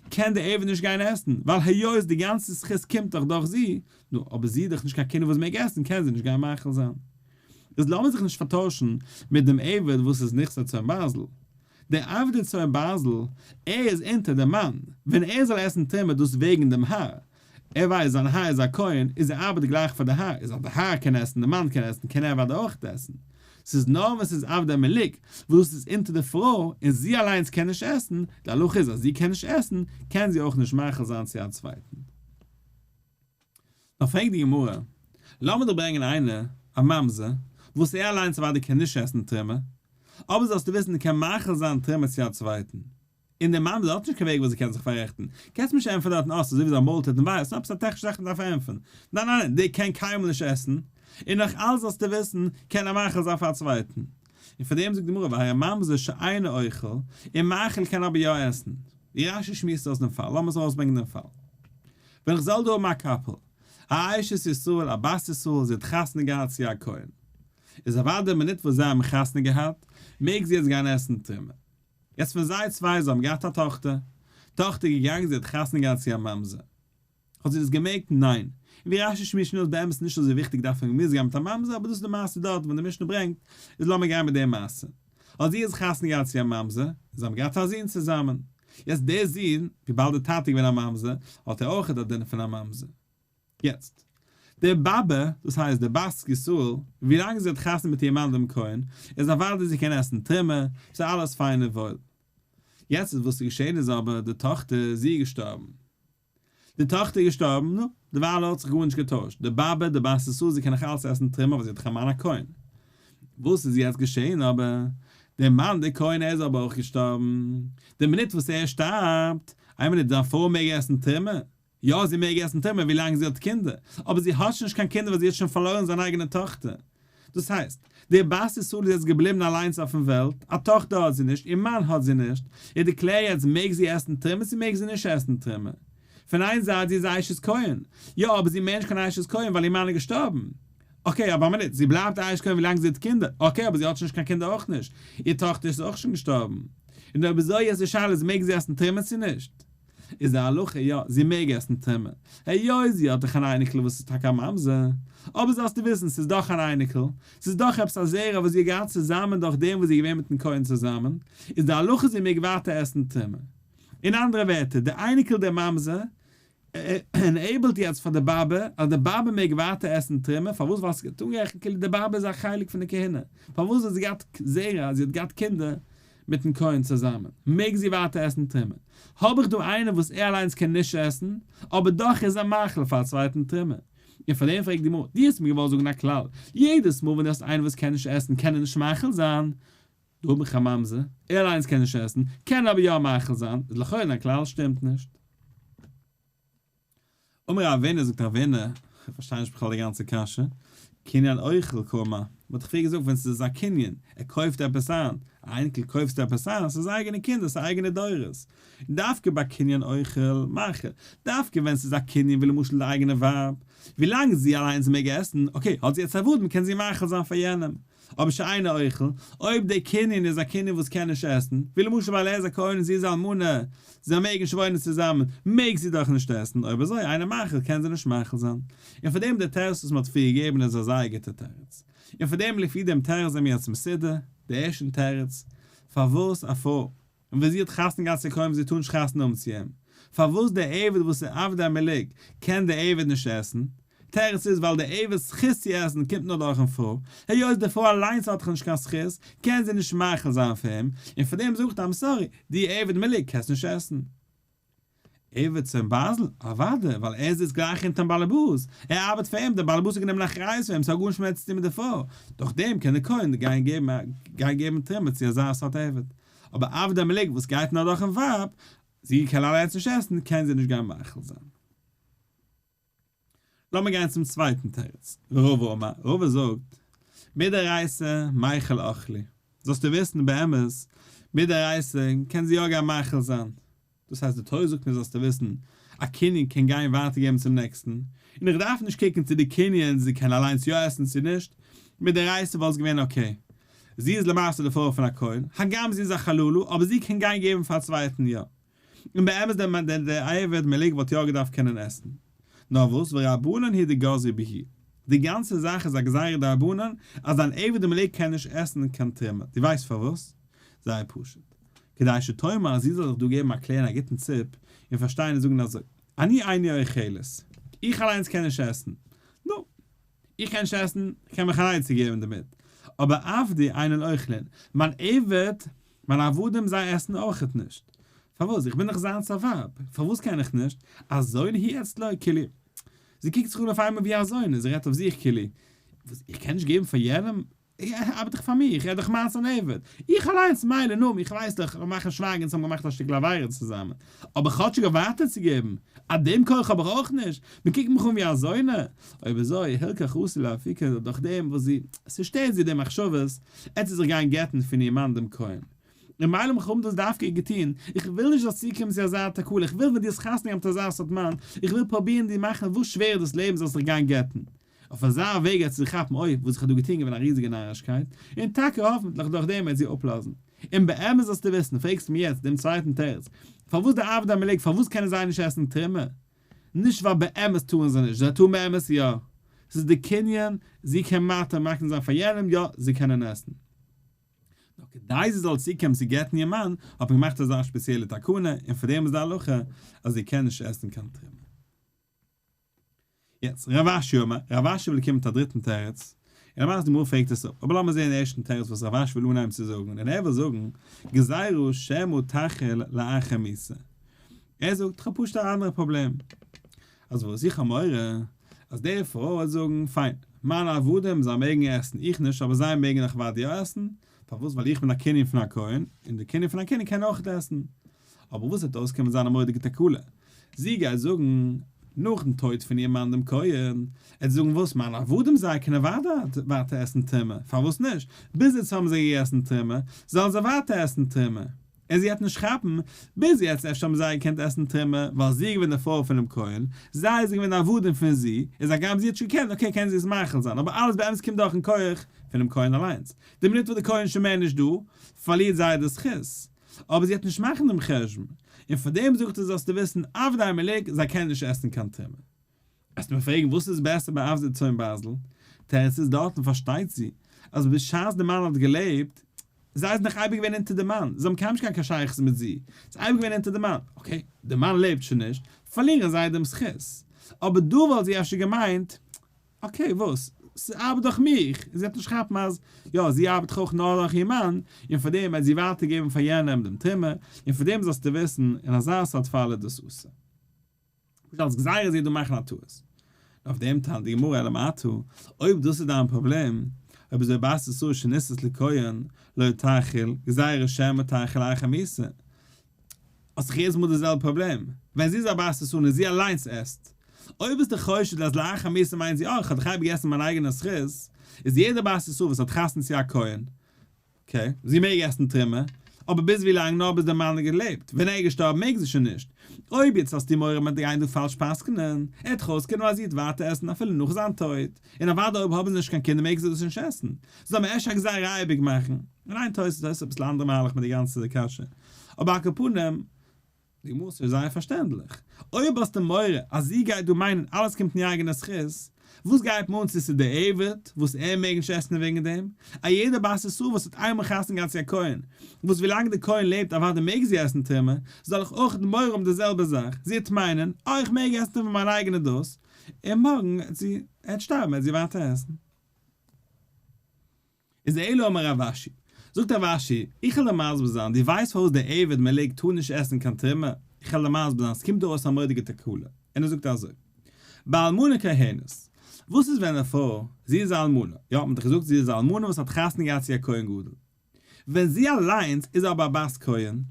קען די עבד נישט גיין עסן, ווייל היות די גאנצע זכות קומט דאך דורך זי, נו, אבער זי איז דאך נישט קיין קינד וואס מעג עסן, קען זי נישט גיין מאכיל זיין. איז לאמיר זיך נישט פארטוישן מיט דעם עבד וואס איז נכסי צאן ברזל. דער עבדי צאן ברזל, ער איז אונטער דעם מאן, ווען ער זאל עסן תרומה דאס וועגן דעם האר, ער ווייסט זיין האר איז א כהן, איז ער ארבעט גלייך פאר די האר, איז אז די האר קען עסן, די מאן קען עסן, קען ער אוודאי אויך עסן. ס'איז נאר ווען ס'איז עבדי מלוג, וואס דאס איז אונטער די פרוי, און זי אליינס קען נישט עסן, די הלכה איז אז זי קען נישט עסן, קען זי אויך נישט מאכיל זיין צו א צווייטן. נאר פרעגט די גמרא, לאמיר דיר ברענגען איינער, א ממזר, וואס ער אליינס אוודאי קען נישט עסן תרומה, אבער זאלסטו וויסן ער קען מאכיל זיין תרומה צו א צווייטן. און דער ממזר האט נישט קיין וועג וואס ער קען זיך פאררעכטן. קענסט מיר נישט ענטפערן דארטן אה ס'איז אזוי ווי זיין מויל טוט אים וויי, ס'איז עפעס א טעכנישע זאך מ'דארף ענטפערן. ניין ניין ניין, דער קען קיינמאל נישט עסן, און נאך אלץ זאלסטו וויסן, קען ער מאכיל זיין פאר א צווייטן. און פאר דעם זאגט די גמרא והרי ממזר שאינו אוכל, און מאכיל קען אבער יא עסן. ווי רש"י שמועסט אויס דעם פאל, לאמיר עס ארויסברענגען דעם פאל. ווען איך זאל דא האבן א couple, א אשת ישראל, א בת ישראל, זי האט חתונה געהאט צו א כהן. איז אוודאי די מינוט וואס זיי האבן חתונה געהאט, מעג זי יעצט גיין עסן תרומה. יעצט פון זיי צוויי זיי האבן געהאט א טאכטער, טאכטער איז געגאנגען זי האט חתונה געהאט צו א ממזר. האט זי דאס געמעגט? ניין. און ווי רש"י שמועסט שוין אויס באמת נישט אזוי וויכטיג דארף מען מוז גיין מיט א ממזר אבער דאס איז די מעשה דארט וואס די משנה ברענגט איז לאמיר גיין מיט די מעשה. האט זי יעצט חתונה געהאט צו א ממזר און זיי האבן געהאט א זון צוזאמען. יעצט דער זון וויבאלד די טאטע איז געווען א ממזר האט ער אויכעט א דין פון א ממזר. יעצט, די באבע, דאס הייסט די בת ישראל, ווילאנג זי האט חתונה מיט איר מאן דעם כהן, איז אוודאי זי קען עסן תרומה, ס'איז אלעס פיין און וואויל. יעצט איז וואס איז געשען איז אבער די טאכטער, זי איז געשטארבן. די טאכטער איז געשטארבן, נו, דערווייל האט זיך גארנישט געטוישט, די באבע, די בת ישראל, זי קען נאך אלץ עסן תרומה ווייל זי האט דאך א מאן א כהן. וואס איז יעצט געשען אבער? דער מאן דער כהן ער איז אבער אויך געשטארבן. די מינוט וואס ער שטארבט, איין מינוט, זיין פרוי מעג עסן תרומה? יא זי מעג עסן תרומה ווילאנג זי האט קינדער, אבער זי האט שוין נישט קיין קינדער ווייל זי האט שוין פארלוירן זיין אייגענע טאכטער. דאס הייסט, די בת ישראל איז יעצט געבליבן אליינס אויפן וועלט, א טאכטער האט זי נישט, איר מאן האט זי נישט, איז די קלער יעצט מעג זי עסן תרומה צו מעג זי נישט עסן תרומה? פון איין זייט זי איז א אשת כהן, יא אבער זי מער נישט קיין אשת כהן ווייל איר מאן איז געשטארבן, okay אבער א מינוט, זי בלייבט א אשת כהן ווילאנג זי האט קינדער, okay אבער זי האט שוין נישט קיין קינדער אויך נישט, איר טאכטער איז אויך שוין געשטארבן, און אויב אזוי יעצט די שאלה איז מעג זי עסן תרומה צו נישט? איז די הלכה יא, זי מעג עסן תרומה, היות זי האט דאך אן אייניקל וואס איז טאקע א ממזר, אבער זאלסטו וויסן ס'איז דאך אן אייניקל, ס'איז דאך עפעס א זרע וואס זי האט געהאט צוזאמען דורך דעם וואס זי איז געווען מיטן כהן צוזאמען, איז די הלכה זי מעג ווייטער עסן תרומה. אין אנדערע ווערטער, די אייניקל דער ממזר enable ט יעצט פאר די באבע אז די באבע מעג ווייטער עסן תרומה, פארוואס ווייל ס'גייט אנגערעכנט כאילו די באבע איז א חלק פון די כהונה, פארוואס האט זי געהאט זרע, זי האט געהאט קינדער מיטן כהן צוזאמען, מעג זי ווייטער עסן תרומה, האב איך דא איינער וואס ער אליינס קען נישט עסן, אבער דאך איז ער מאכיל פאר א צווייטן תרומה, און פאר דעם פרעגט די גמרא, דו האסט מיר געוואלט זאגן א כלל, יעדעס מאל ווען דו האסט איינער וואס קען נישט עסן קען ער נישט מאכיל זיין, דא האב איך א ממזר, ער אליינס קען נישט עסן, קען אבער יא מאכיל זיין, איז לכאורה דיין כלל שטימט נישט. אמר רבינא זאגט רבינא, איך פארשטיי נישט בכלל די גאנצע קשיא, קנין אוכל קאמר, מען האט דאך פריער געזאגט ווען ס'איז א קנין, ער קויפט עפעס איין, א אייניקל קויפסטו עפעס איין, ס'איז אייגענע קינדער, ס'איז אייגענע דורות, דווקא ביי קנין אוכל מאכיל, דווקא ווען ס'איז א קנין ווי למשל די אייגענע ווייב, ווילאנג זי אליינס מעג עסן, okay, האט זי יעצט עבדים קען זי מאכיל זיין פאר יענעם, אבער שאינו אוכל, אויב דער קנין איז א קנין וואס קען נישט עסן, ווי למשל ווייל ער איז א כהן און זי איז אלמנה, זיי מעגן נישט וואוינען צוזאמען, מעג זי דאך נישט עסן, אויב אזוי אינו מאכיל קען זי נישט מאכיל זיין. און פאר דעם דער תירוץ וואס מען האט פריער געגעבן איז א זייער גוטער תירוץ. און פאר דעם לפי דעם תירוץ זעמיר יעצט מסודר, די ערשטן תירוץ, פארוואס א פרוי, און ווען זי האט חתונה געהאט צו כהן וואס זי טאר נישט חתונה האבן צו אים, פארוואס דער עבד וואס איז עבדי מלוג קען דער עבד נישט עסן? תירוץ איז ווייל דער עבד'ס זכות צו עסן קומט נאר דורכן פרוי, היות די פרוי אליינס האט דאך נישט קיין זכות, קען זי נישט מאכיל זיין פאר אים, און פאר דעם זאגט I'm sorry, דו עבד מלוג קענסט נישט עסן. עבד צאן ברזל? אוודאי, ווייל ער זיצט גלייך אונטערן באלעבאס, ער ארבעט פאר אים, דער באלעבאס האט גענומען אחריות פאר אים, ס'האט גארנישט מער צו טון מיט די פרוי, דורך דעם קען דער כהן גיין געבן גיין געבן תרומה צו אזא סארט עבד. אבער עבדי מלוג וואס גייט נאר דורכן ווייב, זי קען אליינס נישט עסן, קען זי נישט גיין מאכיל זיין. לאמיר גיין צום צווייטן תירוץ, ורבא אמר, רבא זאגט, מדאורייתא מיכל אכלי, זאלסטו וויסן באמת, מדאורייתא קען זי יא גיין מאכיל זיין, דאס הייסט די תורה זאגט מיר זאלסטו וויסן, א קנין קען גיין ווייטער געבן צום נעקסטן, און איך דארף נישט קוקן צו די קנין זי קען אליינס יא עסן צו נישט, מדאורייתא וואלט עס געווען okay. זי איז למעשה די פרוי פון א כהן, הגם זי איז א חללה, אבער זי קען גיין געבן פאר א צווייטן יא. און באמת דער עבד מלוג וואלט יא געדארפט קענען עסן. נאר וואס ורבנן הוא דגזרו בהו. די גאנצע זאך איז א גזירה דרבנן אז אן עבד מלוג קען נישט עסן קיין תרומה. דו ווייסט פארוואס? זייער פשוט. כדי שתאמר אז זי זאל זיך דא געבן א קלער און א גוטן ציפ און פארשטיין און זאגן אזוי, אני איני אוכלת, איך אליינס קען נישט עסן, נו, איך קען נישט עסן, איך קען מיך אן עצה געבן דערמיט, אבער עבדי אינן אוכלין, מיין עבד, מיינע עבדים זיי עסן אויכעט נישט. פארוואס? איך בין דאך זיינס א ווייב, פארוואס קען איך נישט? א זונה היא אצלו, כאילו. זי קוקט זיך אן אויף איינמאל ווי א זונה, זי רעדט אויף זיך כאילו, וואס, איך קען נישט געבן פאר יענעם? ער ארבעט דאך פאר מיך, ער איז דאך מיינס אן עבד. איך אליינס, מילא, נו, איך ווייס דאך, לאמיר מאכן שווייגן, אונז האבן געמאכט א שטיקל עבירה צוזאמען. אבער כאטשיג אויף ווייטער צו געבן, אט דעם כח האב איך אויך נישט, מען קוקט מיך אן ווי א זונה. אויב אזוי, הלכך אתי לאפוקי דורך דעם וואס זי, ס'שטערט זי די מחשבות, עט זי זיך גיין גט'ן פון איר מאן דעם כהן. און מילא מיך האבן דאס דווקא געטון, איך וויל נישט זאלסט צוקומען צו אזא תקלה, איך וויל ווען דו האסט חתונה געהאט מיט אזא סארט מאן, איך וויל פרובירן דיר מאכן וואס שווערער דאס לעבן זאלסט זיך גיין גט'ן. אויף אזא וועג וועט זי כאפן אוי וואס איך האב דא געטון געווען א ריזיגע נארישקייט, און טאקע האפנטליך דורך דעם וועט זי אפלאזן. און באמת זאלסטו וויסן, פרעגסט מיר יעצט דעם צווייטן תירוץ, פארוואס די עבדי מלוג פארוואס קענען זיי נישט עסן תרומה? נישט ווייל באמת טארן זיי נישט, זיי טארן באמת יא, ס'איז די קנין, זי קען מתיר מקנה זיין פאר יענעם, יא, זיי קענען עסן. נאר כדי זי זאל צוקומען צו גט'ן איר מאן, האט מען געמאכט אזא שפעציעלע תקנה, און פאר דעם איז די הלכה אז זי קען נישט עסן קיין תרומה. יעצט, רב אשי אמר, רב אשי וויל קומען מיט א דריטן תירוץ, און למעשה די גמרא פרעגט עס אפ, אבער לאמיר זען די ערשטן תירוץ וואס רב אשי וויל אנהייבן צו זאגן, און ער וויל זאגן, גזירה שמא תאכיל לאחר מיתה. ער זאגט, איך האב פשוט א אנדערע פראבלעם. אז וואס? איך האב מורא אז די פרוי וועט זאגן, פיין, מיינע עבדים זיי מעגן עסן, איך נישט, אבער זיי מעגן דאך אוודאי יא עסן, פארוואס? ווייל איך בין א קנין פון א כהן, און די קנין פון א כהן קען אויך עסן. אבער וואס וועט אויסקומען זיין א מורא'דיגע תקלה? זי גייט זאגן, נאכ'ן טויט פון איר מאן דעם כהן, ער וועט זאגן, וואס? מיינע עבדים זיי קענען אוודאי ווייטער עסן תרומה, פארוואס נישט? ביז איצט האבן זיי געגעסן תרומה, זאלן זיי ווייטער עסן תרומה. און זי וועט נישט כאפן, ביז יעצט אפשר האבן זיי געקענט עסן תרומה, ווייל זי איז געווען די פרוי פונעם כהן, זיי זענען געווען עבדים פון זי, איז הגם זי האט שוין געקענט, okay קען זי עס מאכיל זיין, אבער אלעס באמת קומט דורכן כח פונעם כהן אליינס, די מינוט וואס די כהן איז שוין מער נישט דא, פארלירט זייער די זכות. אבער זי וועט נישט מאכן דעם חשבון, און פאר דעם זאגט ער זאלסטו וויסן עבדי מלוג זיי קענען נישט עסן קיין תרומה. וועסטו מיר פרעגן וואס איז בעסער ביי עבדי צאן ברזל? תירוץ איז דארטן פארשטייט זי אז בשעת די מאן האט געלעבט, זיי זענען דאך אייביג געווען אונטער די מאן, זיי האבן קיינמאל נישט געהאט קיין שייכות מיט זי, ס'איז אייביג געווען אונטער די מאן, okay די מאן לעבט שוין נישט, פארלירן זיי דעם זכות. אבער דא וואלט זי אפשר געמיינט, okay וואס? ס'ארבעט דורך מיך, און זי וועט נישט כאפן אז יא זי ארבעט דאך אויך נאר דורך איר מאן, און פאר דעם וועט זי ווייטער געבן פאר יענעם דעם תרומה, און פאר דעם זאלסטו וויסן, אין אזא סארט פאל איז דאס אסור. פשוט אלס גזירה זי דא מאכן א טעות. און אויף דעם טענה'ט די גמרא אלא מעתה, אויב דאס איז דיין פראבלעם, אויב אזוי בת ישראל שנישאת לכהן לא תאכיל, גזירה שמא תאכיל לאחר מיתה. האסט דאך יעדעס מאל די זעלבע פראבלעם, ווען זי איז א בת ישראל און זי אליינס עסט. אויב ביסטו חושד אז לאחר מיתה מיינט זי אה איך האב דאך אייביג געגעסן מיין אייגענע זכות, איז יעדע בת ישראל וואס האט חתונה צו א כהן, okay, זי מעג עסן תרומה, אבער ביז ווי לאנג? נאר ביז דער מאן האט געלעבט, ווען ער איז געשטארבן מעג זי שוין נישט. אויב יעצט האסטו מורא מען וועט גיין דא פאלש פסק'נען, ער וועט אויסקומען אז זי וועט ווייטער עסן אפילו נאך זיין טויט, און אוודאי אויב האבן זיי נישט קיין קינדער מעג זי דאס נישט עסן, זאל מען אפשר א גזירה אייביג מאכן. און איין תוס' איז אביסל אנדערע מהלך מיט די גאנצע קשיא, אבער על כל פנים, די גמרא איז זייער פארשטענדליך. אויב האסטו מורא אז זי גייט דא מיינען אלעס קומט אין איר אייגענע זכות, וואס גייט מיר אן צו ס'איז די עבד וואס ער מעג נישט עסן וועגן דעם? א יעדע בת ישראל וואס האט איינמאל חתונה געהאט צו א כהן, וואס ווילאנג די כהן לעבט אוודאי מעג זי עסן תרומה, זאל איך אויך מורא האבן די זעלבע זאך, זי וועט מיינען, אה איך מעג עסן תרומה מיין אייגענע דאס, און מארגן וועט זי, ער וועט שטארבן וועט זי ווייטער עסן. איז אלא אמר רב אשי. זאגט רב אשי, איך וועל דיר מסביר זיין, דו ווייסט פארוואס דער עבד מלוג טאר נישט עסן קיין תרומה? איך וועל דיר מסביר זיין, עס קומט דא אויס א מורא'דיגע תקלה. און ער זאגט אזוי, באלמנה כהנת, וואס איז ווען א פרוי, זי איז א אלמנה, יא, מען האט דאך געזאגט זי איז א אלמנה וואס האט חתונה געהאט צו א כהן גדול, ווען זי אליינס איז אבער א בת כהן,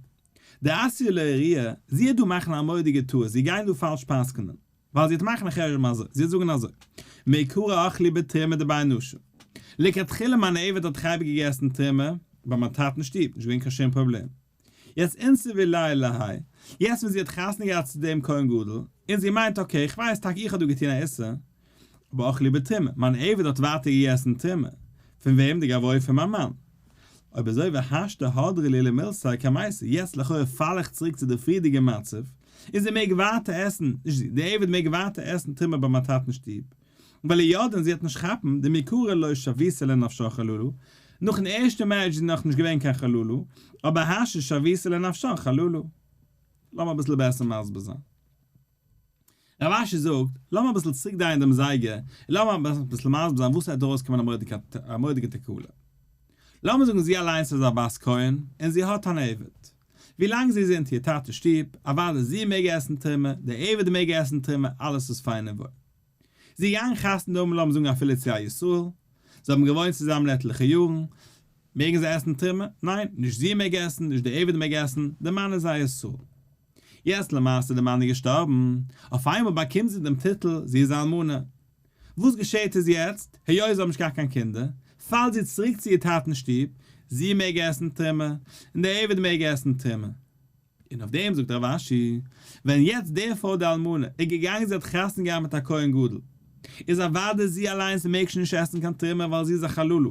דאתיא לאיעורי, זי וועט דא מאכן א מורא'דיגע טעות, זי גייען דא פאלש פסק'נען. ווייל זי וועט מאכן א חשבון אזוי, זי וועט זאגן אזוי, מעיקרא אכלי בתרומה דבי נשא, לכתחילה מיין עבד האט חייב געגעסן תרומה ביי מיין טאטן שטוב, נישט געווען קיין שום פראבלעם. יעצט אינסבי ליה להאי, יעצט ווען זי האט חתונה געהאט צו דעם כהן גדול, און זי מיינט okay איך ווייס טאקע איך האב דא געטון א איסור, אבער אכלי בתרומה, מיין עבד האט ווייטער געגעסן תרומה, פון וועם? די גבאי פון מיין מאן. אויב אזוי והשתא הדרא ליה למילתיה קמייתא, יעצט לכאורה פאל איך צוריק צו די פריערדיגע מצב, און זי מעג ווייטער עסן, נישט זי, די עבד מעג ווייטער עסן תרומה ביי מיין טאטן שטוב, ולא ידעין זי וועט נישט כאפן, דמעיקרא לא שויתיה לנפשה חללה, נאכן ערשטע marriage איז זי נאכנישט געווען קיין חללה, אבער השתא שויתיה לנפשה חללה. לאמיר אביסל בעסער מסביר זיין. רב אשי זאגט, לאמיר אביסל צוריקדרייען דעם זייגער, און לאמיר אביסל מסביר זיין וואס וועט ארויסקומען א מורא'דיגע תקלה. לאמיר זאגן זי אליינס איז א בת כהן, און זי האט אן עבד. ווילאנג זי איז אונטער איר טאטע'ס שטוב, אוודאי זי מעג עסן תרומה, דער עבד מעג עסן תרומה, אלעס איז פיין און וואויל. זי געגאנגען חתונה האבן לאמיר זאגן אפילו צו א ישראל. זיי האבן געוואוינט צוזאמען עטליכע יארן, מעגן זיי עסן תרומה? ניין, נישט זי מעג עסן, נישט דער עבד מעג עסן, דער מאן איז א ישראל. יעצט למעשה דער מאן איז געשטארבן, אויף איינמאל באקומט זי דעם טיטל, זי איז א אלמנה. וואס געשעהט איז יעצט, היות זיי האבן נישט געהאט קיין קינדער, פאלט זי צוריק צו איר טאטנ'ס שטוב, זי מעג עסן תרומה, און דער עבד מעג עסן תרומה. און אויף דעם זאגט רב אשי, ווען יעצט די פרוי די אלמנה איז געגאנגען זי האט חתונה געהאט מיט א כהן גדול, איז אוודאי זי אליינס מעג שוין נישט עסן קיין תרומה ווייל זי איז א חללה,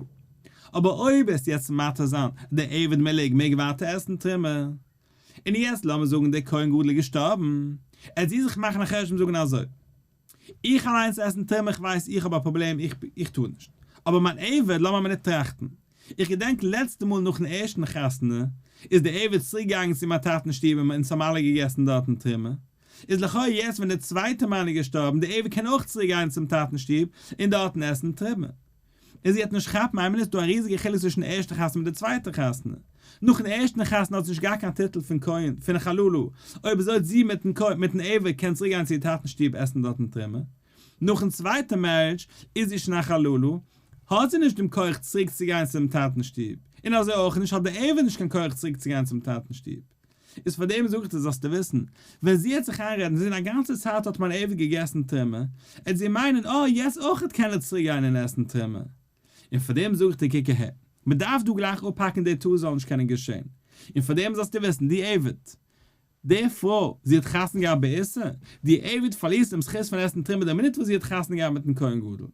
אבער אויב וועסטו יעצט מתיר זיין דער עבד מלוג מעג ווייטער עסן תרומה, און יעצט לאמיר זאגן דער כהן גדול איז געשטארבן, עט זי זיך מאכן א חשבון זאגן אזוי, איך אליינס עסן תרומה איך ווייס איך האב א פראבלעם איך איך טאר נישט, אבער מיין עבד לאמיר א מינוט טראכטן, איך געדענק לעצטע מאל נאכן ערשטן חתונה איז דער עבד צוריק געגאנגען צו מיין טאטן שטוב און אונז האבן אלע געגעסן דארטן תרומה, איז לכאו' יעצט ווען דער צווייטער מאן איז געשטארבן דער עבד קען אויך צוריק גיין צום טאטן שטוב און דארטן עסן תרומה. און זי וועט נישט כאפן איין מינוט ס'דא א ריזיגע חילוק צווישן די ערשטע חתונה מיט די צווייטע חתונה. נאכן ערשטן חתונה האט זי נישט געהאט קיין טיטל פון כהן, פון חללה, אויב אזוי האט זי מיטן כהן, מיטן עבד קען צוריק גיין צו איר טאטנ'ס שטוב עסן דארטן תרומה. נאכן צווייטע marriage איז זי שוין א חללה, האט זי נישט דעם כח צוריק צו גיין צום טאטנ'ס שטוב, און אזוי אויך נישט האט דער עבד נישט קיין כח צוריק צו גיין צום טאטנ'ס שטוב. איז פאר דעם זאג איך דיר זאלסטו וויסן, ווען זי העט זיך איינרעדן זען א גאנצע צייט האט מיין עבד געגעסן תרומה, העט זי מיינען אה יעצט אויכעט קען ער צוריק גיין און עסן תרומה. און פאר דעם זאג איך דיר קוק אהער, מען דארף דא גלייך אפהאקן די טעות זאל נישט קענען געשען. און פאר דעם זאלסטו וויסן, דו עבד, די פרוי, זי האט חתונה געהאט באיסור, די עבד פארלירט דעם זכות פון עסן תרומה די מינוט וואס זי האט חתונה געהאט מיטן כהן גדול.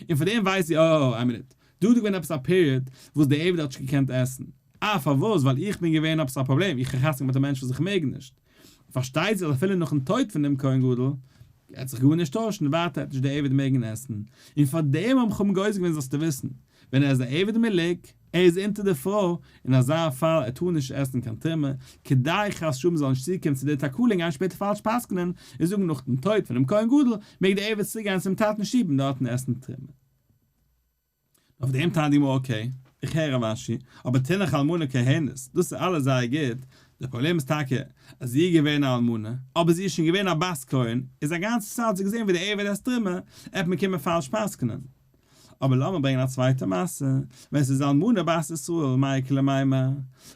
און פאר דעם ווייס זי אה איין מינוט, דא איז דא געווען עפעס א period וואס די עבד האט נישט געקענט עסן, אה פארוואס ווייל איך בין געווען עפעס א פראבלעם, איך האב חתונה געהאט מיט א מענטש וואס איך מעג נישט, פארשטייט זיך אז אפילו נאכן טויט פון דעם כהן גדול גייט זיך גארנישט טוישן, ווייטער העט נישט די עבד מעגן עסן, און פאר דעם האבן חכמים גוזר געווען זאלסטו וויסן, ווען ער איז א עבד מלוג, ער איז אונטער די פרוי, אין אזא פאל ער טאר נישט עסן קיין תרומה, כדי חס ושלום זאל נישט צוקומען צו די תקלה און גיין שפעטער פאלש פסק'נען און זאגן נאך דעם טויט פונעם כהן גדול מעג דער עבד צוריק גיין צום טאטן שטוב און דארטן עסן תרומה. אויף דעם טענה'ט די גמרא okay, איך הער רב אשי, אבער תינח אלמנה כהנת, דאס איז אלעס זייער גוט, דער פראבלעם איז טאקע אז זי איז געווען א אלמנה, אבער זי איז שוין געווען א בת כהן, איז א גאנצע צייט האט זי געזען ווי דער עבד עסט תרומה, עט מען קומען פאלש פסק'נען. אבער לאמיר ברענגען א צווייטע מעשה, ווען ס'איז אלמנה בת ישראל מאי איכא למימר,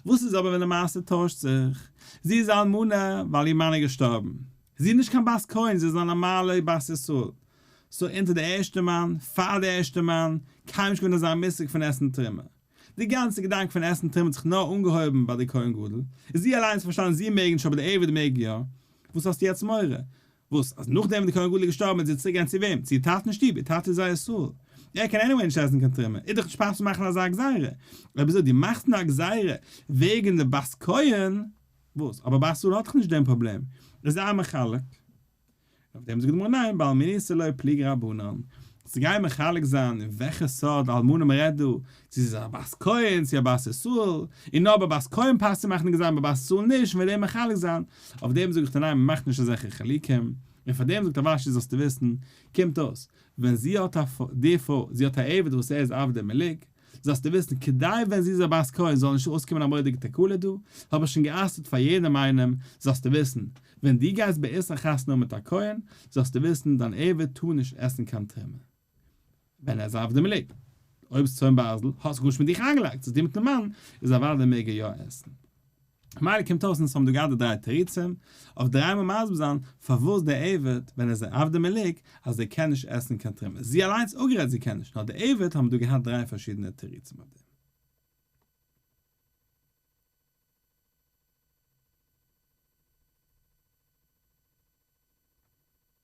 וואס איז אבער ווען די מעשה טוישט זיך, זי איז אלמנה ווייל איר מאן איז געשטארבן, זי איז נישט קיין בת כהן, זי איז א נארמאלע בת ישראל, so אונטער די ערשטע מאן, פאר די ערשטע מאן, קיינמאל נישט געווען אזא מושג פון עסן תרומה. די גאנצע געדאנק פון עסן תרומה האט זיך נאר אנגעהויבן ביי די כהן גדול, איז זי אליינס פארשטאנען זי מעג נישט אבער די עבד מעג יא, וואס האסטו יעצט מורא? וואס? אז נאכדעם ווען די כהן גדול איז געשטארבן איז זי צוריק געגאנגען צו וועם? צו איר טאטן אין שטוב? איר טאטע איז א ישראל. ער קען anyway נישט עסן קיין תרומה. איז דאך נישט פאסט צו מאכן אזא גזירה. אויב אזוי דו מאכסט נאר א גזירה וועגן די בת כהן, וואס? אבער בת ישראל האט דאך נישט דעם פראבלעם. איז זיי מחלק. אויף דעם זאגט די גמרא ניין, באלמוניתא לא פליגי רבנן. צו גיין מחלק זיין אין וועלכע סארט אלמנה מען רעדט דא, צו זי איז א בת כהן צו א בת ישראל, און נאר ביי בת כהן פאסט צו מאכן די גזירה ביי בת ישראל נישט, און וועט דעם מחלק זיין, אויף דעם זאג איך דיר ניין מען מאכט נישט אזעלכע חילוקים, און פאר דעם זאגט רב אשי זאלסטו וויסן, קומט אויס, ווען זי האט א די פרוי, זי האט א עבד וואס ער איז עבד מלוג, זאלסטו וויסן, כדי ווען זי איז א בת כהן זאל נישט אויסקומען א מורא'דיגע תקלה דא, האב איך שוין גע'אסר'ט פאר יעדעם איינעם, זאלסטו וויסן, ווען דו גייסט באיסור חתונה האבן מיט א כהן, זאלסטו וויסן, דיין עבד טאר נישט עסן קיין תרומה. ווען ער איז עבד מלוג. אויב איז צאן ברזל, האסט גארנישט מיט דיך איינגעלייגט, ס'איז דיר מיטן מאן, איז אוודאי מעג ער יא עסן. ממילא קומט אויס אונז האבן דא געהאט די דריי תירוצים, אויף דריי מאל מסביר זיין פארוואס דער עבד, ווען ער איז א עבד מלוג, אז ער קען נישט עסן קיין תרומה. זי אליינס אפגערעדט זי קען נישט, נאר דער עבד האבן דא געהאט דריי פארשידענע תירוצים אויף דעם.